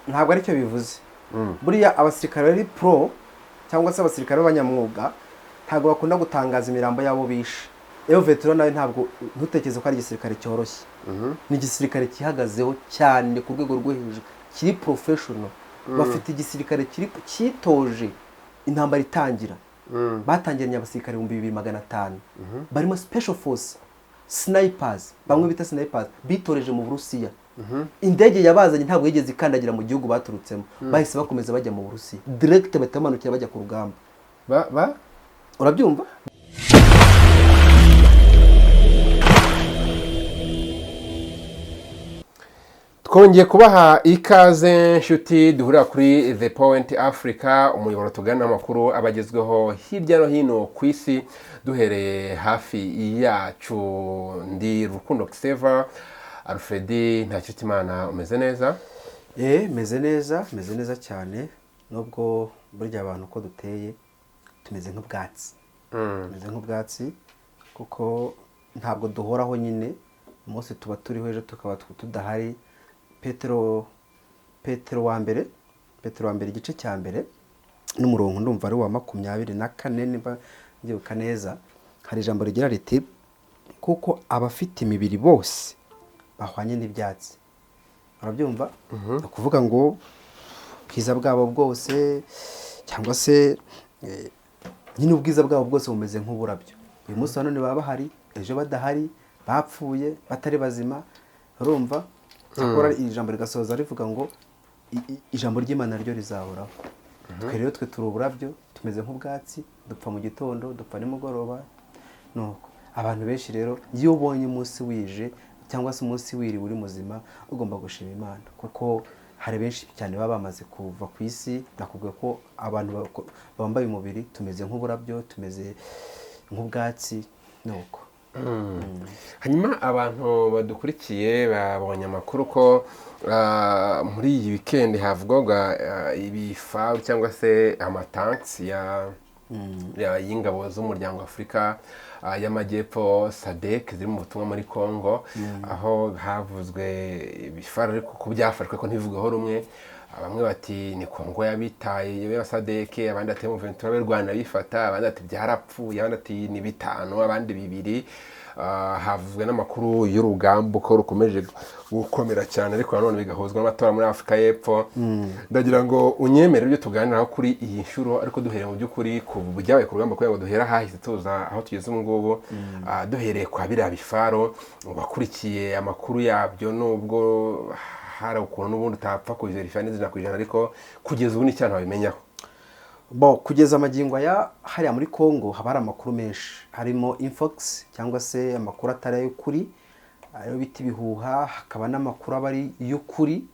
Ntabwo aricyo bivuze. Buriya abasirikare bari pro cyangwa se abasirikare b'abanyamwuga ntabwo bakunda gutangaza imirambo y'abo bishe. M23 nawe ntabwo ntutekereze ko ari igisirikare cyoroshye. Ni igisirikare cyihagazeho cyane ku rwego rwo hejuru, kiri professional. Bafite igisirikare kiri cyitoje. Intambara itangira batangiranye abasirikare 2500 barimo special force, snipers, bamwe bita snipers bitoreje mu Burusiya. Indege yabazanye ntabwo yigeze ikandagira mu gihugu baturutsemo, bahise bakomeza bajya mu Burusiya direct, bahita bamanukira bajya ku rugamba. Ba ba Urabyumva? Twongeye kubaha ikaze nshuti duhurira kuri The Point Africa, umuyoboro tugana amakuru aba agezweho hirya no hino ku isi, duhereye hafi yacu. Ndi Rukundo Xaver Alfred Ntakirutimana. Umeze neza? Meze neza, meze neza cyane, nubwo burya abantu uko duteye tumeze nk'ubwatsi. Tumeze nk'ubwatsi kuko ntabwo duhoraho nyine. Umunsi tuba turiho, ejo tukaba tudahari. Petero wa mbere igice cya mbere n'umurongo ndumva ari uwa 24 niba mbyibuka neza, hari ijambo rigira riti: "Kuko abafite imibiri bose bahwanye n'ibyatsi." Urabyumva? Ni ukuvuga ngo ubwiza bwabo bwose cyangwa se nyine ubwiza bwabo bwose bumeze nk'uburabyo. Uyu munsi wa none baba bahari, ejo badahari, bapfuye, batari bazima. Urumva? Cyakora iri jambo rigasoza rivuga ngo ijambo ry'Imana ryo rizahoraho. Twe rero twe turi uburabyo, tumeze nk'ubwatsi, dupfa mu gitondo, dupfa nimugoroba. Nuko abantu benshi rero, iyo ubonye umunsi wije cyangwa se umunsi wiriwe uri muzima, ugomba gushima Imana, kuko hari benshi cyane baba bamaze kuva ku isi. Nakubwiye ko abantu bambaye umubiri tumeze nk'uburabyo, tumeze nk'ubwatsi, nuko. Hanyuma abantu badukurikiye babonye amakuru ko muri iyi weekend havugwaga ibifaru cyangwa se amatanks y'ingabo z'umuryango wa Afurika y'Amajyepfo, SADC, ziri mu butumwa muri Congo, aho havuzwe ibifaru ariko ko byafashwe ko ntivugweho rumwe. Bamwe bati ni Congo yabitaye ya SADC, abandi ati M23 b'u Rwanda bifata, abandi ati byarapfuye, abandi ati ni bitanu, abandi bibiri. Havuzwe n'amakuru y'urugamba uko rukomeje gukomera cyane, ariko nanone bigahuzwa n'amatora muri Afurika y'Epfo. Ndagira ngo unyemere ibyo tuganiraho kuri iyi nshuro, ariko duhereye mu by'ukuri ku byabaye ku rugamba, kugira ngo duhere ahahise tuza aho tugeze ubu ngubu. Duhereye kwa biriya bifaro, wakurikiye amakuru yabyo, nubwo hari ukuntu n'ubundi utapfa kubiverifiya neza 100%, ariko kugeza ubu n'icyantu wabimenyaho? Bo, kugeza amagingo aya, hariya muri Congo haba hari amakuru menshi, harimo infox cyangwa se amakuru atari ay'ukuri, ayo bita ibihuha, hakaba n'amakuru aba ari iy'ukuri.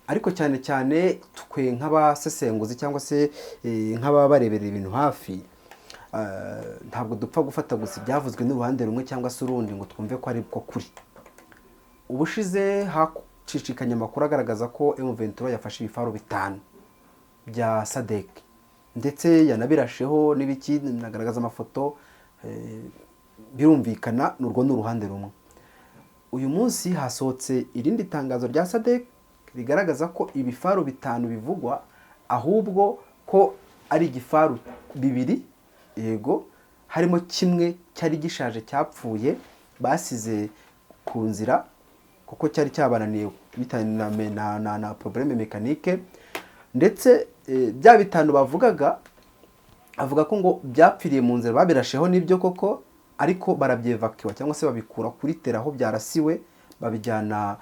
Ariko cyane cyane twe nk'abasesenguzi cyangwa se nk'ababa bareberera ibintu hafi, ntabwo dupfa gufata gusa ibyavuzwe n'uruhande rumwe cyangwa se urundi ngo twumve ko ari ko kuri. Ubushize hacicikanye amakuru agaragaza ko M23 yafashe ibifaro bitanu bya SADC, ndetse yanabirasheho n'ibiki, nagaragaza amafoto. Birumvikana urwo ni uruhande rumwe. Uyu munsi hasohotse irindi tangazo rya SADC rigaragaza ko ibifaru bitanu bivugwa ahubwo ko ari igifaru bibiri, yego, harimo kimwe cyari gishaje cyapfuye basize ku nzira kuko cyari cyabananiye bitewe na problème mécanique. Ndetse bya bitanu bavugaga, avuga ko ngo byapfiriye mu nzira, babirasheho n'ibyo koko, ariko barabyevakiwa cyangwa se babikura kuri terrain aho byarasiwe, babijyana,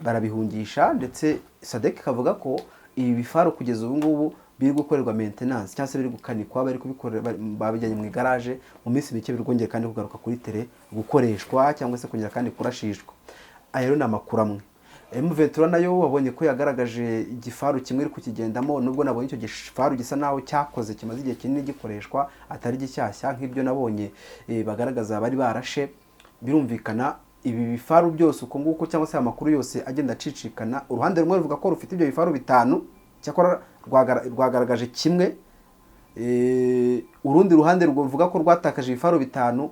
barabihungisha. Ndetse SADC ikavuga ko ibi bifaru kugeza ubu ngubu biri gukorerwa maintenance cyangwa se biri gukanikwa, bari kubikorera, babijyanye mu igaraje. Mu minsi mike biri kongera kandi kugaruka kuri terrain gukoreshwa cyangwa se kongera kandi kurashishwa. Aya rero ni amakuru amwe. M23 nayo wabonye ko yagaragaje igifaru kimwe iri kukigendamo, nubwo nabonye icyo gifaru gisa naho cyakoze, kimaze igihe kinini gikoreshwa, atari gishyashya nk'ibyo nabonye bagaragaza bari barashe. Birumvikana ibi bifaru byose uko nguko cyangwa se amakuru yose agenda acicikana, uruhande rumwe ruvuga ko rufite ibyo bifaru bitanu, cyakora rwagaragaje kimwe. Urundi ruhande ruvuga ko rwatakaje ibifaru bitanu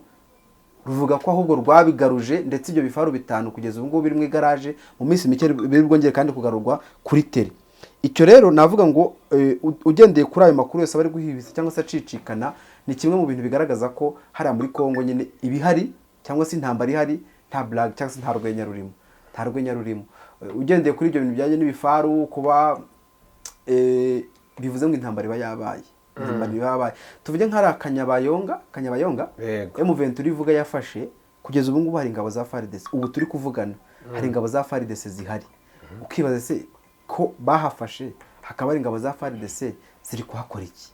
ruvuga ko ahubwo rwabigaruje, ndetse ibyo bifaru bitanu kugeza ubu ngubu biri mu igaraje, mu minsi mike biri bwongere kandi kugarurwa kuri terrain. Icyo rero navuga ngo ugendeye kuri ayo makuru yose aba ari guhibisa cyangwa se acicikana, ni kimwe mu bintu bigaragaza ko hariya muri Kongo nyine ibihari cyangwa se intambara ihari nta blague cyangwa se nta rwenya rurimo, nta rwenya rurimo. Ugendeye kuri ibyo bintu bijyanye n'ibifaru kuba bivuze ngo intambara iba yabaye, intambara iba yabaye. Tuvuge nk'ari Kanyabayonga, Kanyabayonga. M23 ivuga yafashe, kugeza ubu ngubu hari ingabo za FARDC, ubu turi kuvugana hari ingabo za FARDC zihari. Ukibaza se ko bahafashe hakaba hari ingabo za FARDC, ziri kuhakora iki?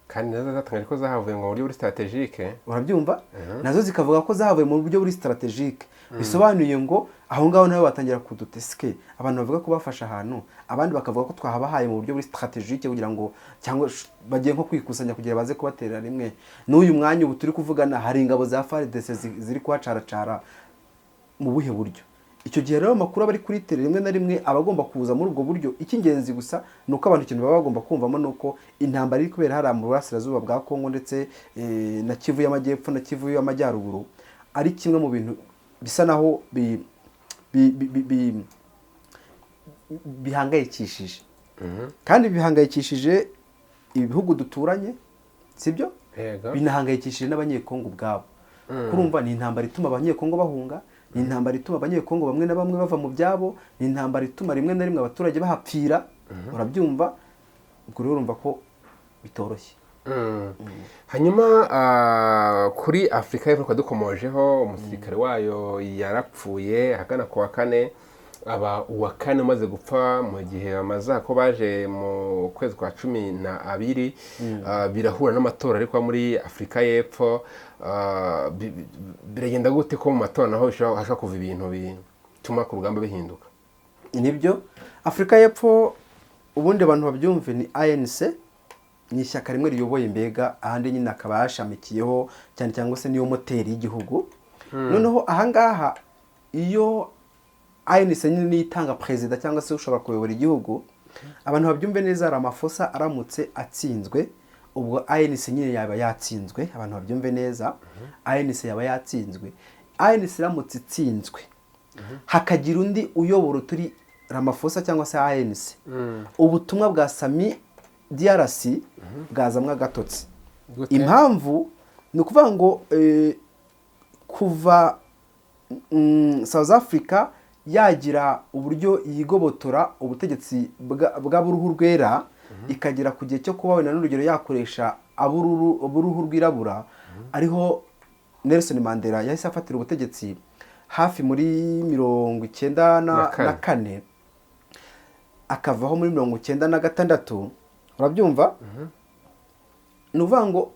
Kandi nazo zatangaje ko zahavuye ngo mu buryo buri stratégique. Urabyumva, nazo zikavuga ko zahavuye mu buryo buri stratégique, bisobanuye ngo aho ngaho nabo batangira kudutesike. Abantu bavuga ko bafashe ahantu, abandi bakavuga ko twahabahaye mu buryo buri stratégique kugira ngo cyangwa bagiye nko kwikusanya kugira baze kubatera rimwe. N'uyu mwanya ubu turi kuvugana hari ingabo za FARDC ziri kuhacaracara mu buhe buryo? Icyo gihe rero amakuru aba ari kuri tele rimwe na rimwe aba agomba kuza muri ubwo buryo. Icy'ingenzi gusa ni uko abantu ikintu baba bagomba kumvamo ni uko intambara iri kubera hariya mu burasirazuba bwa Kongo ndetse na Kivu y'Amajyepfo na Kivu y'Amajyaruguru ari kimwe mu bintu bisa naho bihangayikishije, kandi bihangayikishije ibihugu duturanye, sibyo? Yego. Binahangayikishije n'Abanyekongo ubwabo. Kurumva ni intambara ituma Abanyekongo bahunga, ni intambara ituma Abanyekongo bamwe na bamwe bava mu byabo, ni intambara ituma rimwe na rimwe abaturage bahapfira. Urabyumva, ubwo rero urumva ko bitoroshye. Hanyuma kuri Afurika y'Epfo dukomojeho, umusirikare wayo yarapfuye ahagana ku wa kane, aba uwa kane umaze gupfa mu gihe bamaze ko baje mu kwezi kwa 12. Birahura n'amatora ariko muri Afurika y'Epfo. Biragenda gute ko mu matora naho hashobora kuva ibintu bituma ku rugamba bihinduka? Nibyo, Afurika y'Epfo ubundi abantu babyumve ni ANC, ni ishyaka rimwe riyoboye mbega, ahandi nyine akaba yashamikiyeho cyane cyangwa se niyo moteri y'igihugu. Noneho ahangaha iyo ANC nyine niyo itanga perezida cyangwa se ushobora kuyobora igihugu. Abantu babyumve neza, Ramaphosa aramutse atsinzwe, ubwo ANC nyine yaba yatsinzwe. Abantu babyumve neza, ANC yaba yatsinzwe. ANC iramutse itsinzwe hakagira undi uyobora uturi Ramaphosa cyangwa se ANC, ubutumwa bwa SAMIDRC bwazamwa agatotsi. Gute? Impamvu ni ukuvuga ngo kuva South Africa yagira uburyo yigobotora ubutegetsi bw'ab'uruhu rwera, ikagera ku gihe cyo kuba wenda n'urugero yakoresha ab'uruhu rwirabura, ariho Nelson Mandela yahise afatira ubutegetsi hafi muri 90 Na kane. na kane, akavaho muri 96. Urabyumva, ni ukuvuga ngo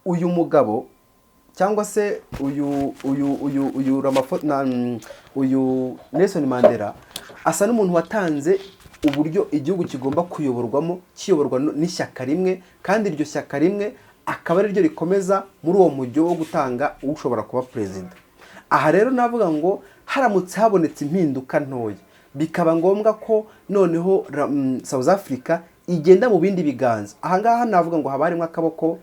uyu mugabo cyangwa se uyu Ramaphosa na uyu Nelson Mandela asa n'umuntu watanze uburyo igihugu kigomba kuyoborwamo, kiyoborwa n'ishyaka rimwe, kandi iryo shyaka rimwe akaba ari ryo rikomeza muri uwo mujyo wo gutanga ushobora kuba perezida. Aha rero navuga ngo haramutse habonetse impinduka ntoya, bikaba ngombwa ko noneho South Africa igenda mu bindi biganza, ahangaha navuga ngo haba harimo akaboko,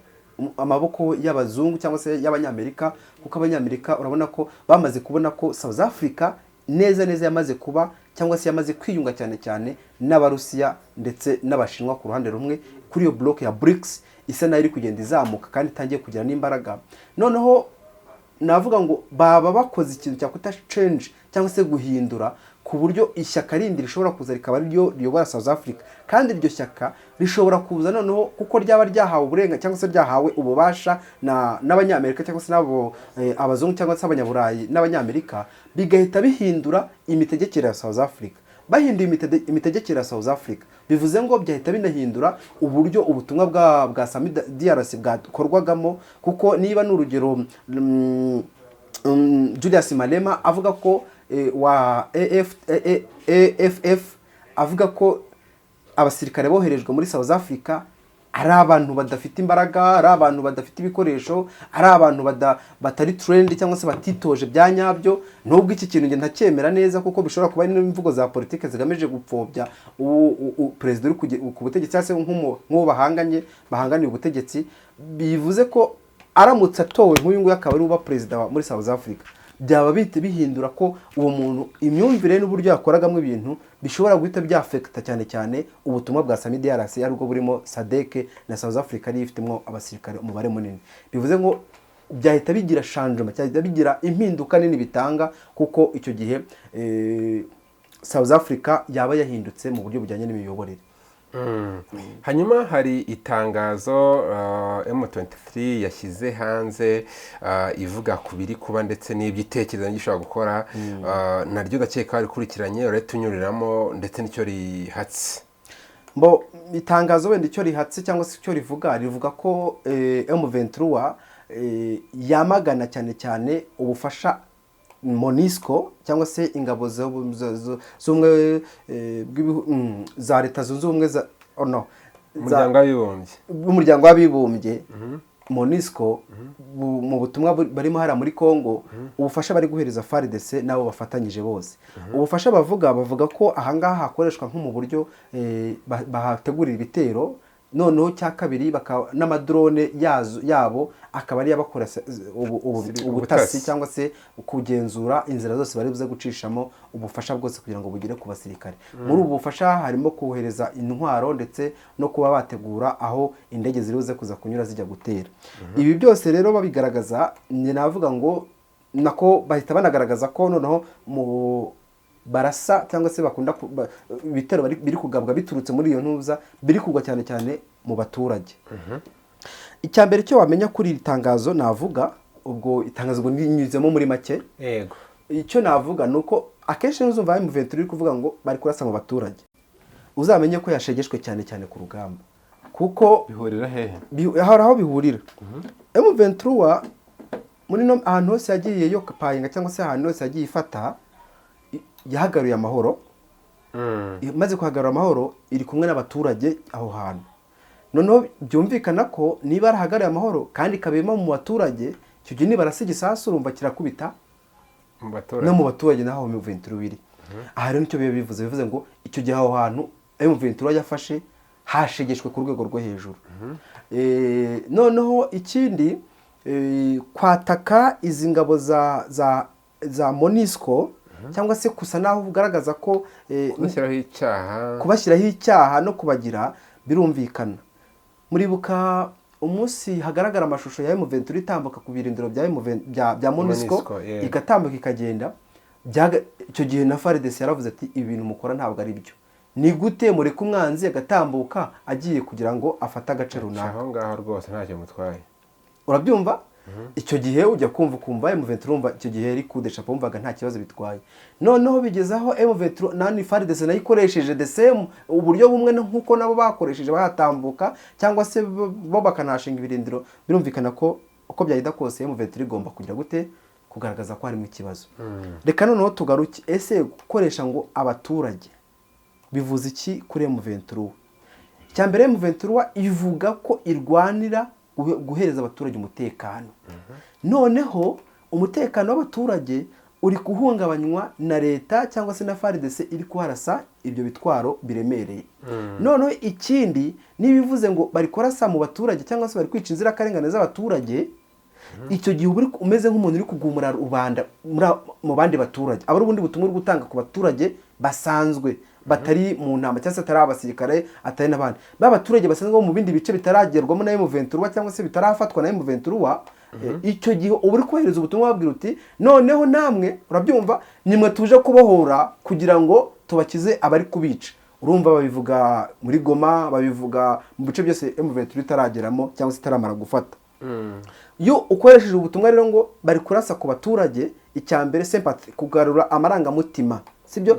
amaboko y'abazungu cyangwa se y'Abanyamerika, kuko Abanyamerika urabona ko bamaze kubona ko South Africa neza neza yamaze kuba cyangwa se yamaze kwiyunga cyane cyane n'Abarusiya ndetse n'Abashinwa ku ruhande rumwe, kuri iyo bloc ya BRICS isa nayo iri kugenda izamuka kandi itangiye kugira n'imbaraga. Noneho navuga ngo baba bakoze ikintu cyakwita change cyangwa se guhindura, ku buryo ishyaka rindi rishobora kuza rikaba ariryo riyobora South Africa, kandi iryo shyaka rishobora kuza noneho kuko ryaba ryahawe uburenganzira cyangwa se ryahawe ububasha n'Abanyamerika cyangwa se n'abo abazungu cyangwa se Abanyaburayi n'Abanyamerika, bigahita bihindura imitegekere ya South Africa. Bahinduye imitegekere ya South Africa, bivuze ngo byahita binahindura uburyo ubutumwa bwa SAMIDRC bwakorwagamo, kuko niba ni urugero Julius Malema avuga ko wa EFF avuga ko abasirikare boherejwe muri South Africa ari abantu badafite imbaraga, ari abantu badafite ibikoresho, ari abantu batari trained cyangwa se batitoje bya nyabyo, nubwo iki kintu njye ntacyemera neza, kuko bishobora kuba ari n'imvugo za politike zigamije gupfobya perezida uri ku butegetsi cyangwa se nk'uwo bahanganye, bahanganiye ubutegetsi. Bivuze ko aramutse atowe nk'uyu nguyu akaba ari uba perezida muri South Africa. Byaba bihita bihindura ko uwo muntu imyumvire n'uburyo yakoragamo ibintu bishobora guhita byafekita cyane cyane ubutumwa bwa SAMIDRC, aribwo burimo SADC na South Africa, ariyo ifitemo abasirikare umubare munini. Bivuze ngo byahita bigira changement, cyahita bigira impinduka nini bitanga, kuko icyo gihe South Africa yaba yahindutse mu buryo bujyanye n'imiyoborere. Hanyuma hari itangazo M23 yashyize hanze, ivuga ku biri kuba ndetse n'iby'itekerezo gishobora gukora. Naryo ndakeka rikurikiranye, urahita ndetse n'icyo rihatse. Mbo itangazo wenda icyo rihatse cyangwa se icyo rivuga, rivuga ko M23 yamagana cyane cyane ubufasha MONUSCO cyangwa se ingabo z'ubumwe za Leta Zunze Ubumwe za, oh no, Umuryango w'Abibumbye. Bw'Umuryango w'Abibumbye, MONUSCO, mu butumwa barimo hariya muri Congo, ubufasha bari guhereza FARDC n'abo bafatanyije bose. Ubufasha bavuga ko ahangaha hakoreshwa nko mu buryo bahategurira ibitero, noneho cya kabiri n'amadrone yabo akaba ariyo abakora ubutasi Ubutasi. cyangwa se kugenzura inzira zose bari buze gucishamo ubufasha bwose kugira ngo bugere ku basirikare. Muri ubu bufasha harimo kohereza intwaro ndetse no kuba bategura aho indege ziri buze kuza kunyura zijya gutera. Ibi byose rero babigaragaza, ni navuga ngo nako bahita banagaragaza ko noneho mu barasa cyangwa se bakunda ibitero biri kugabwa biturutse muri iyo ntuza, biri kugwa cyane cyane mu baturage. Icya mbere cyo wamenya kuri iri tangazo, navuga ubwo itangazo ngo ninyuzemo muri make, icyo navuga ni uko akenshi uzumva M23 iri kuvuga ngo bari kurasa mu baturage, uzamenye ko yashegeshwe cyane cyane ku rugamba, kuko Bihurira hehe? Hari aho bihurira. M23 muri no ahantu hose yagiye yo payinga cyangwa se ahantu hose yagiye ifata, yahagaruye amahoro. Imaze kuhagarura amahoro, iri kumwe n'abaturage aho hantu. Noneho byumvikana ko niba yarahagariye amahoro kandi ikabemo mu baturage, icyo gihe nibarasa igisasu, urumva kirakubita mu baturage. No mu baturage naho M23 biri. Aha rero nicyo biba bivuze ngo icyo gihe aho hantu M23 yafashe hashegeshwe ku rwego rwo hejuru. Noneho ikindi, kwataka izi ngabo za MONUSCO cyangwa se gusa naho ugaragaza ko Kubashyiraho icyaha. Kubashyiraho icyaha no kubagira, birumvikana. Muribuka umunsi hagaragara amashusho ya M23 itambuka ku birindiro bya M20 bya MONUSCO, MONUSCO, yeah. igatambuka ikagenda. Icyo gihe na FARDC yaravuze ati: "Ibintu mukora ntabwo ari byo. Ni gute mureka umwanzi agatambuka agiye kugira ngo afate agace runaka?" Aho ngaho rwose ntacyo mutwaye. Urabyumva, icyo gihe ujya kumva ukumva M23, urumva icyo gihe yari kudesha, wumvaga nta kibazo bitwaye. Noneho bigeze aho M23 nani FARDC nayo ikoresheje the same uburyo bumwe nk'uko nabo bakoresheje bahatambuka cyangwa se bo bakanahashinga ibirindiro, birumvikana ko uko byagenda kose M23 igomba kugira gute? Kugaragaza ko harimo ikibazo. Reka noneho tugaruke: ese gukoresha ngo abaturage bivuze iki kuri M23? Icya mbere, M23 ivuga ko irwanira guhereza abaturage umutekano. Noneho umutekano w'abaturage uri guhungabanywa na leta cyangwa se na FARDC iri kuharasa ibyo bitwaro biremereye. Noneho ikindi, niba ivuze ngo bari kurasa mu baturage cyangwa se bari kwica inzirakarengane z'abaturage, icyo gihe uba umeze nk'umuntu uri kugumura rubanda mu bandi baturage. Aba ari ubundi butumwa uri gutanga ku baturage basanzwe batari mu ntama cyangwa se atari abasirikare, atari n'abandi ba baturage basanzwe bo mu bindi bice bitaragerwamo na M23 cyangwa se bitarafatwa na M23. Icyo gihe uba uri kohereza ubutumwa babwira uti: "Noneho namwe, urabyumva, nimwe tuje kubohora kugira ngo tubakize abari kubica." Urumva babivuga muri Goma, babivuga mu bice byose M23 itarageramo cyangwa se itaramara gufata. Iyo ukoresheje ubutumwa rero ngo bari kurasa ku baturage, icya mbere, sympathy, kugarura amarangamutima, sibyo?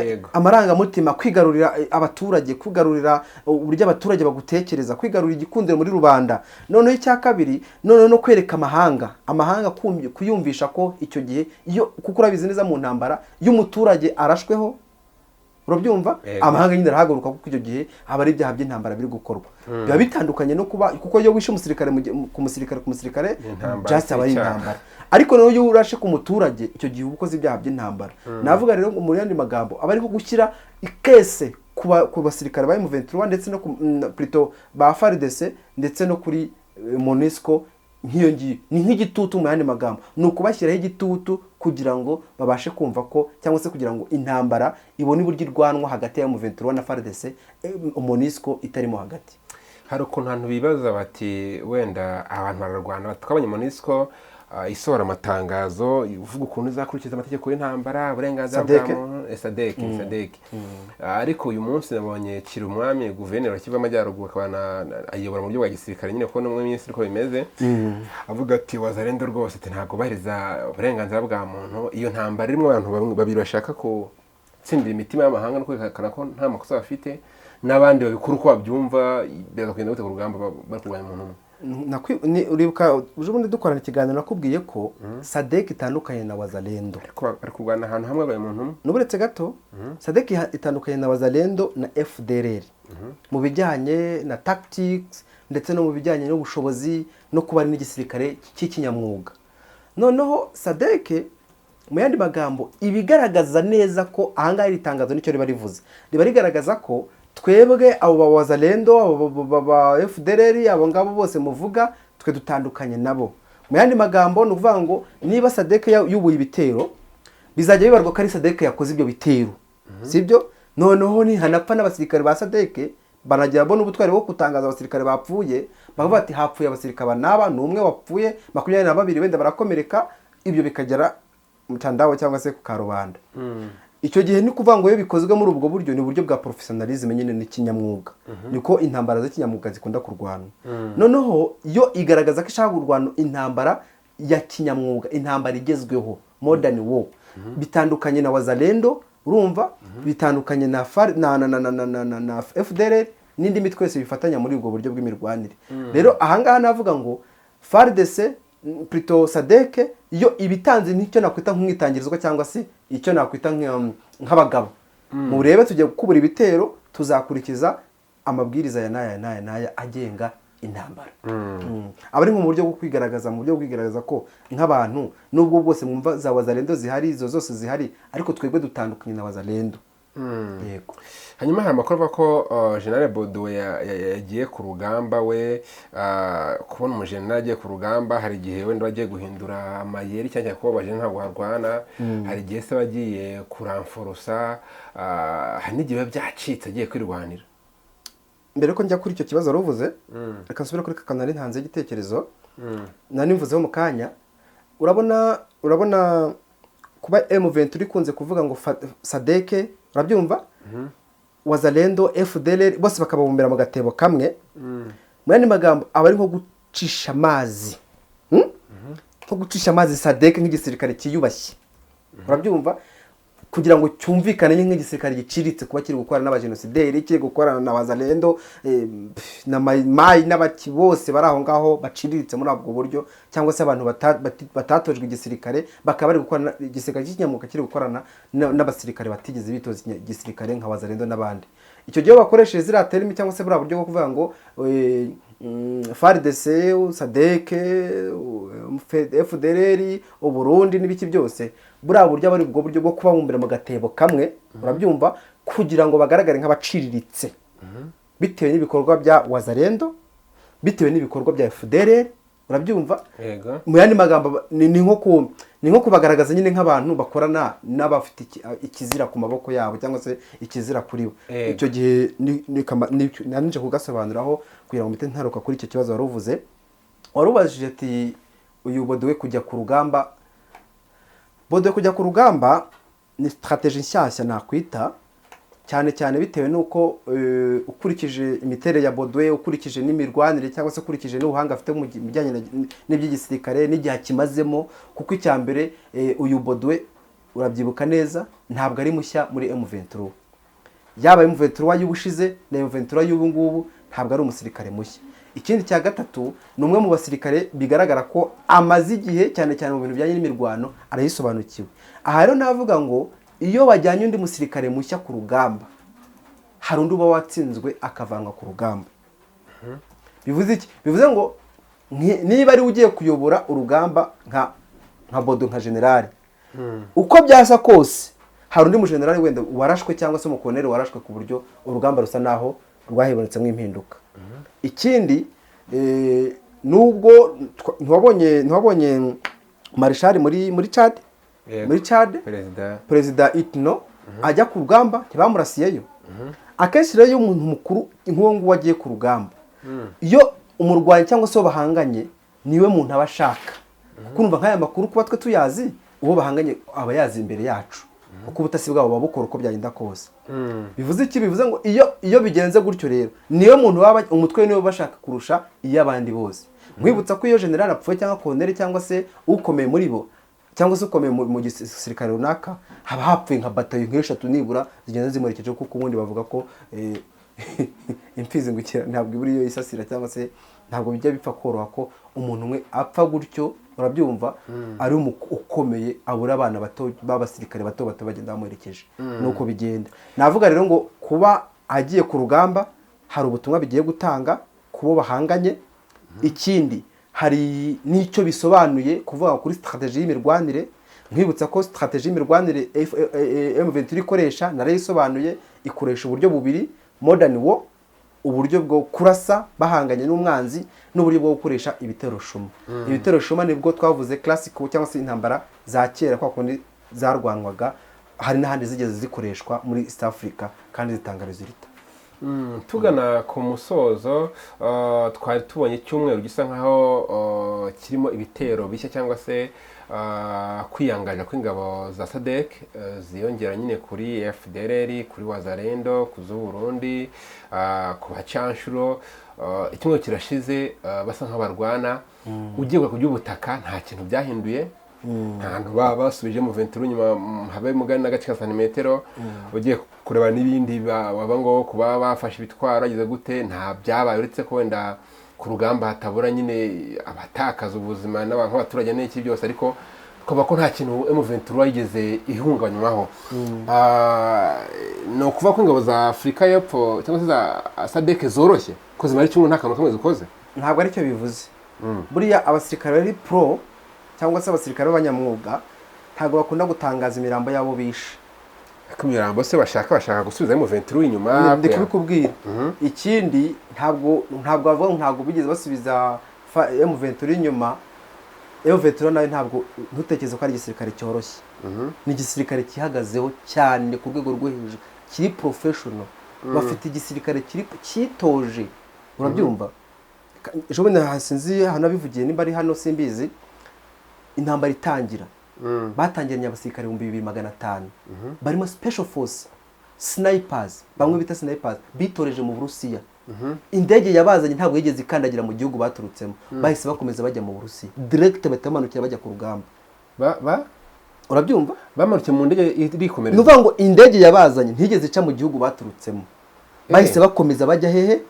Yego. Amarangamutima, kwigarurira abaturage, kwigarurira uburyo abaturage bagutekereza, kwigarurira igikundiro muri rubanda. Noneho icya kabiri, noneho no kwereka amahanga, kuyumvisha ko icyo gihe iyo, kuko urabizi neza mu ntambara, iyo umuturage arashweho, urabyumva, amahanga nyine arahaguruka, kuko icyo gihe aba ari ibyaha by'intambara biri gukorwa. Biba bitandukanye no kuba, kuko iyo wishe umusirikare ku musirikare, Intambara, just aba ari icyaha. intambara. Ariko noneho iyo urashe ku muturage, icyo gihe uba ukoze ibyaha by'intambara. Navuga rero ngo mu yandi magambo aba ari nko gushyira ikese ku basirikare ba M23 ndetse no ku plutôt ba FARDC ndetse no kuri MONUSCO. Nk'iyo ngiyo ni nk'igitutu, mu yandi magambo ni ukubashyiraho igitutu. Kugira ngo babashe kumva ko, cyangwa se kugira ngo intambara ibone uburyo irwanwa hagati ya M23 na FARDC, MONUSCO itarimo hagati. Hari ukuntu abantu bibaza bati wenda abantu bararwana, twabonye MONUSCO isohora amatangazo ivuga ukuntu izakurikiza amategeko y'intambara, uburenganzira bwa SADC? muntu. SADC, SADC. Ariko uyu munsi nabonye Kirumwami, guverineri wa Kivu y'Amajyaruguru, akaba ayobora mu buryo bwa gisirikare nyine, kuko n'umwe minisitiri uko bimeze, avuga ati Wazalendo rwose, ati ntabwo bubahiriza uburenganzira bwa muntu. Iyo ntambara irimo abantu babiri bashaka gutsindira imitima y'amahanga no kwerekana ko nta makosa bafite, n'abandi babikora uko babyumva, biraza kugenda gute ku rugamba bari kurwanya umuntu umwe? Uribuka ejo bundi dukorana ikiganiro, nakubwiye ko SADC itandukanye na Wazalendo. Ariko bari kurwana ahantu hamwe barwanya umuntu umwe. N'uburetse gato, SADC itandukanye na Wazalendo na FDLR mu bijyanye na tactics, ndetse no mu bijyanye n'ubushobozi no kuba ari n'igisirikare cy'ikinyamwuga. Noneho SADC, mu yandi magambo, ibigaragaza neza ko ahangaha iri tangazo nicyo riba rivuze, riba rigaragaza ko twebwe abo ba Wazalendo, abo ba FDLR, abo ngabo bose muvuga, twe dutandukanye nabo. Mu yandi magambo, ni ukuvuga ngo niba SADC yubuye ibitero, bizajya bibarwa ko ari SADC yakoze ibyo bitero, sibyo? Noneho nihanapfa n'abasirikare ba SADC, banagira bo n'ubutwari bwo gutangaza abasirikare bapfuye, bakavuga bati hapfuye abasirikare aba n'aba, ni umwe wapfuye, 22 wenda barakomereka, ibyo bikagera mu mtandao cyangwa se ku karubanda. Icyo gihe ni kuvuga ngo iyo bikozwe muri ubwo buryo, ni uburyo bwa professionalism nyine, ni kinyamwuga, niko intambara z'ikinyamwuga zikunda kurwana. Noneho yo igaragaza ko ishaka kurwana intambara ya kinyamwuga, intambara igezweho, modern war. Bitandukanye na Wazalendo, urumva, bitandukanye na FAR, na FDLR n'indi mitwe yose bifatanya muri ubwo buryo bw'imirwanire. Rero ahangaha navuga ngo FARDC, plutôt SADC, yo ibitanze n'icyo nakwita nk'umwitangirizwa, cyangwa se icyo nakwita nk'abagabo murebe, tugiye gukubura ibitero, tuzakurikiza amabwiriza ya n'aya n'aya n'aya agenga intambara. Aba ari nko mu buryo bwo kwigaragaza, mu buryo bwo kwigaragaza ko nk'abantu, nubwo bwose mwumva za Wazalendo zihari, izo zose zihari, ariko twebwe dutandukanye na Wazalendo. Yego. Hanyuma hari amakuru avuga ko General Baudouin yagiye ku rugamba. We kubona umujenerali agiye ku rugamba, hari igihe wenda agiye guhindura amayeri, cyane cyane kuba abajenerali ntabwo barwana, hari igihe se bagiye kuramforosa, hari n'igihe biba byacitse agiye kwirwanira. Mbere ko njya kuri icyo kibazo wari uvuze, reka nsubire kuri aka nari ntanze igitekerezo, nari mvuzeho mu kanya. Urabona kuba M23 ikunze kuvuga ngo SADC, urabyumva, Wazalendo, FDLR, bose bakababumbira mu gatebo kamwe, mu yandi magambo aba ari nko gucisha amazi, Nko gucisha amazi SADC nk'igisirikare cyiyubashye, urabyumva, kugira ngo cyumvikane nk'igisirikare giciriritse, kuba kiri gukorana n'abajenosideri, kiri gukorana na Wazalendo, na Mayi n'abaki bose bari aho ngaho baciriritse muri ubwo buryo, cyangwa se abantu batatojwe igisirikare, bakaba bari gukorana, igisirikare cy'ikinyamwuga kiri gukorana n'abasirikare batigeze bitoza igisirikare nka Wazalendo n'abandi. Icyo gihe bakoresheje ziriya termes, cyangwa se buriya buryo bwo kuvuga ngo FARDC, SADC, FDLR, Uburundi n'ibiki byose, buriya buryo aba ari ubwo buryo bwo kubabumbira mu gatebo kamwe, urabyumva, kugira ngo bagaragare nk'abaciriritse bitewe n'ibikorwa bya Wazalendo, bitewe n'ibikorwa bya FDLR, urabyumva? Yego. Mu yandi magambo, ni nko kubagaragaza nyine nk'abantu bakorana n'abafite ikizira ku maboko yabo, cyangwa se ikizira kuri bo. Icyo gihe nanje kugasobanuraho kugira ngo mpite ntaruka kuri icyo kibazo wari uvuze, wari ubajije ati uyu Baudouin kujya ku rugamba. Baudouin kujya ku rugamba ni stratégie nshyashya nakwita, cyane cyane bitewe n'uko ukurikije imiterere ya Baudouin, ukurikije n'imirwanire, cyangwa se ukurikije n'ubuhanga afite mu bijyanye n'iby'igisirikare n'igihe akimazemo. Kuko icya mbere, uyu Baudouin, urabyibuka neza, ntabwo ari mushya muri M23, yaba M23 y'ubushize na M23 y'ubu ngubu, ntabwo ari umusirikare mushya. Ikindi cya gatatu, ni umwe mu basirikare bigaragara ko amaze igihe, cyane cyane mu bintu bijyanye n'imirwano arayisobanukiwe. Aha rero navuga ngo iyo bajyanye undi musirikare mushya ku rugamba, hari undi uba watsinzwe akavanwa ku rugamba. Bivuze iki? Bivuze ngo niba ari we ugiye kuyobora urugamba nka Baudouin, nka generali, uko byasa kose hari undi mujenerali wenda warashwe, cyangwa se umukoloneli warashwe, ku buryo urugamba rusa naho rwahibonetsemo impinduka. Ikindi, nubwo ntiwabonye marishari muri Chad. Muri Chad. Perezida. Perezida Itno ajya ku rugamba, ntibamurasiyeyo. Akenshi rero iyo umuntu mukuru nk'uwo nguwo agiye ku rugamba, iyo umurwanyi cyangwa se uwo bahanganye niwe muntu aba ashaka, kuko urumva nk'aya makuru kuba twe tuyazi, uwo bahanganye aba yazi imbere yacu, kuko ubutasi bwabo buba bukora uko byagenda kose. Bivuze iki? Bivuze ngo iyo bigenze gutyo rero, niyo muntu baba umutwe niwe bashaka kurusha iy'abandi bose. Nkwibutsa ko iyo general apfuye cyangwa colonel cyangwa se ukomeye muri bo cyangwa se ukomeye mu gisirikare runaka, haba hapfuye nka batayo nk'eshatu nibura zigenda zimuherekeje, kuko ubundi bavuga ko imfizi ngo ntabwo ibura iyo yisasira, cyangwa se ntabwo bijya bipfa koroha ko umuntu umwe apfa gutyo, urabyumva, ari ukomeye abura abana bato b'abasirikare bato bato bagenda bamuherekeje. Nuko bigenda. Navuga rero ngo kuba agiye ku rugamba hari ubutumwa bigiye gutanga ku bo bahanganye. Ikindi, hari n'icyo bisobanuye kuvuga kuri stratégie y'imirwanire. Nkwibutsa ko stratégie y'imirwanire M23 ikoresha, narayisobanuye, ikoresha uburyo bubiri: modern war, uburyo bwo kurasa bahanganye n'umwanzi, n'uburyo bwo gukoresha ibitero shuma. Ibitero shuma nibwo twavuze classic cyangwa se intambara za kera, kwa kundi zarwanwaga. Hari n'ahandi zigeze zikoreshwa muri East Africa kandi zitanga résultat. Tugana ku musozo, twari tubonye icyumweru gisa nkaho kirimo ibitero bishya cyangwa se kwiyangaje kw'ingabo za SADC, ziyongera nyine kuri FDLR, kuri Wazalendo, ku z'Uburundi, ku bacanshuro. Icyumweru kirashize, basa nk'abarwana. Ugiye ku by'ubutaka nta kintu byahinduye, nta hantu baba basubije mu venturo inyuma, habe mugani n'agace ka santimetero. Ugiye kureba n'ibindi baba ngo kuba bafashe ibitwaro bageze gute, nta byabaye, uretse ko wenda ku rugamba hatabura nyine abatakaza ubuzima n'abantu nk'abaturage n'iki byose, ariko twavuga ko nta kintu M23 yigeze ihungabanywaho. Ni ukuvuga ko ingabo za Afurika y'Epfo cyangwa se za SADC zoroshye ko zimara icyumweru nta kantu kamwe zikoze? Ntabwo aricyo bivuze. Buriya abasirikare bari pro cyangwa se abasirikare b'abanyamwuga ntabwo bakunda gutangaza imirambo y'abo bishe. Ariko imirambo se bashaka gusubiza M23 inyuma? Ndi kubikubwira. Ikindi, ntabwo bavuga ngo ntabwo bigeze basubiza M23 inyuma. M23 nayo ntabwo, ntutekereze ko ari igisirikare cyoroshye. Ni igisirikare gihagazeho cyane ku rwego rwo hejuru, kiri professional. Bafite igisirikare kiri cyitoje, urabyumva. Ejo bundi sinzi hano abivugiye, nimba ari hano simbizi, intambara itangira batangiranye abasirikare 2500 barimo special force, snipers, bamwe bita snipers bitoreje mu Burusiya. Indege yabazanye ntabwo yigeze ikandagira mu gihugu baturutsemo, bahise bakomeza bajya mu Burusiya direct, bahita bamanukira bajya ku rugamba. Ba ba Urabyumva? Bamanukiye mu ndege Ni irikomereza? ukuvuga ngo indege yabazanye ntigeze ica mu gihugu baturutsemo, bahise bakomeza bajya hehe?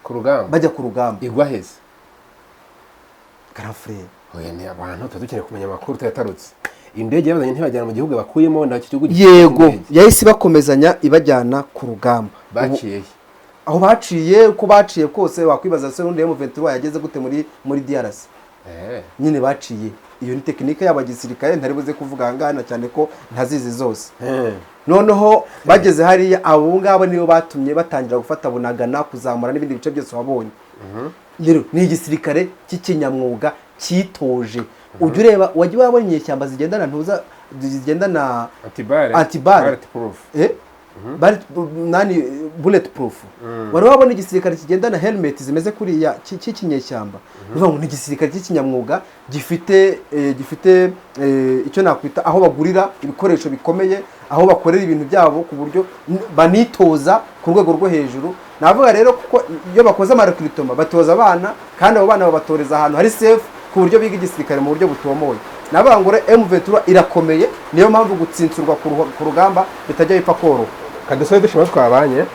Ku rugamba. Bajya ku rugamba. Igwa heze? Grand frère. Oya, ni abantu tuba dukeneye kumenya amakuru tuyatarutse. Indege yabazanye ntibajyana mu gihugu bakuyemo, ntacyo gihugu gifite Yego. indege. Yahise bakomezanya ibajyana ku rugamba. Baciye he? Aho baciye, uko baciye kose, wakwibaza se ubundi M23 yageze gute muri DRC? Nyine baciye, iyo ni technique yabo ya gisirikare ntari buze kuvuga aha ngaha, na cyane ko ntazizi zose. Noneho bageze hariya, abo ngabo nibo batumye batangira gufata Bunagana, kuzamura n'ibindi bice byose wabonye. Rero ni igisirikare cy'ikinyamwuga cyitoje. Ujya ureba, wajya wabona inyeshyamba zigendana ntuza zigendana Anti-balles. Anti-balles. Bullet proof. Nani, bullet proof. Wari wabona igisirikare kigendana helmet zimeze kuriya cy'ikinyeshyamba? Ni ukuvuga ngo ni igisirikare cy'ikinyamwuga gifite icyo nakwita aho bagurira ibikoresho bikomeye, aho bakorera ibintu byabo ku buryo banitoza ku rwego rwo hejuru. Navuga rero kuko iyo bakoze ama recrutement batoza abana, kandi abo bana babatoreza ahantu hari safe ku buryo biga igisirikare mu buryo butomoye. Navuga ngo rero M23 irakomeye, niyo mpamvu gutsinsurwa ku rugamba bitajya bipfa koroha. Kadusobe dushima twabanye.